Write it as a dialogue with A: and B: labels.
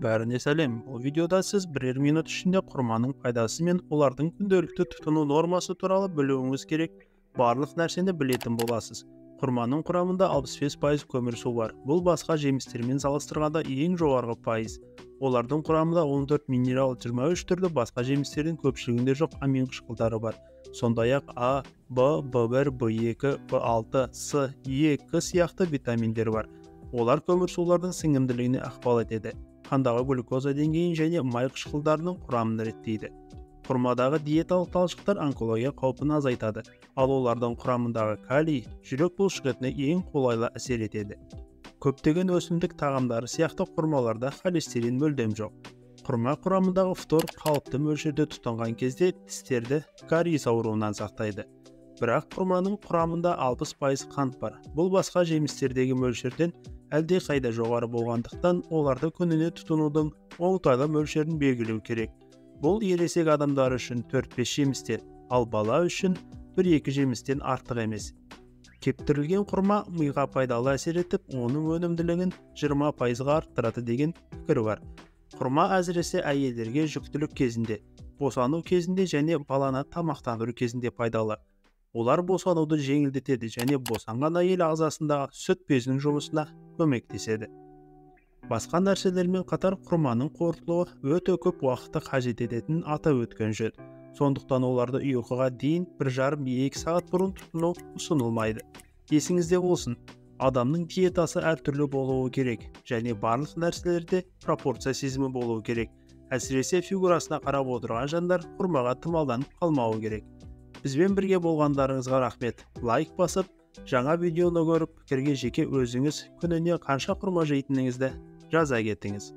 A: Бәріне сәлем. Бұл видеода сіз бірер минут ішінде құрманың пайдасы мен олардың күнделікті тұтыну нормасы туралы білуіңіз керек барлық нәрсені білетін боласыз. Құрманың құрамында 65% көмірсу бар. Бұл басқа жемістермен салыстырғанда ең жоғарғы пайыз. Олардың құрамында 14 минерал, 23 түрлі басқа жемістердің көпшілігінде жоқ амин қышқылдары бар. Сондай-ақ А, Б, В1, В2, В6, С, Е, К сияқты витаминдер бар. Олар көмірсулардың сіңімділігіне ықпал етеді. Қандағы глюкоза деңгейін және май қышқылдарының құрамын реттейді. Құрмадағы диеталық талшықтар онкология қаупін азайтады, ал олардың құрамындағы калий жүрек бұлшықетіне ең қолайлы әсер етеді. Көптеген өсімдік тағамдары сияқты құрмаларда холестерин мүлдем жоқ. Құрма құрамындағы фтор қалыпты мөлшерде тұтынған кезде тістерді кариес ауруынан сақтайды. Бірақ құрманың құрамында 60% қант бар. Бұл басқа жемістердегі мөлшерден әлдеқайда жоғары болғандықтан оларды күніне тұтынудың оңтайлы мөлшерін белгілеу керек. Бұл ересек адамдар үшін 4-5 жемістен, ал бала үшін 1-2 жемістен артық емес. Кептірілген құрма миға пайдалы әсер етіп, оның өнімділігін 20%-ға арттырады деген пікір бар. Құрма әсіресе әйелдерге жүктілік кезінде, босану кезінде және баланы тамақтандыру кезінде пайдалы. Олар босануды жеңілдетеді және босанған әйел ағзасындағы сүт безінің жұмысына көмектеседі. Басқа нәрселермен қатар құрманың қорытылуы өте көп уақытты қажет ететінін атап өткен жөн. Сондықтан оларды ұйқыға дейін 1,5-2 сағат бұрын тұтыну ұсынылмайды. Есіңізде болсын, адамның диетасы әртүрлі болуы керек және барлық нәрселерде пропорция сезімі болуы керек. Әсіресе фигурасына қарап отырған жандар құрмаға тымалданып қалмауы керек. Бізбен бірге болғандарыңызға рахмет. Лайк басып, жаңа видеоны көріп, пікірге жеке өзіңіз күніне қанша құрма жейтініңізді жаза кетіңіз.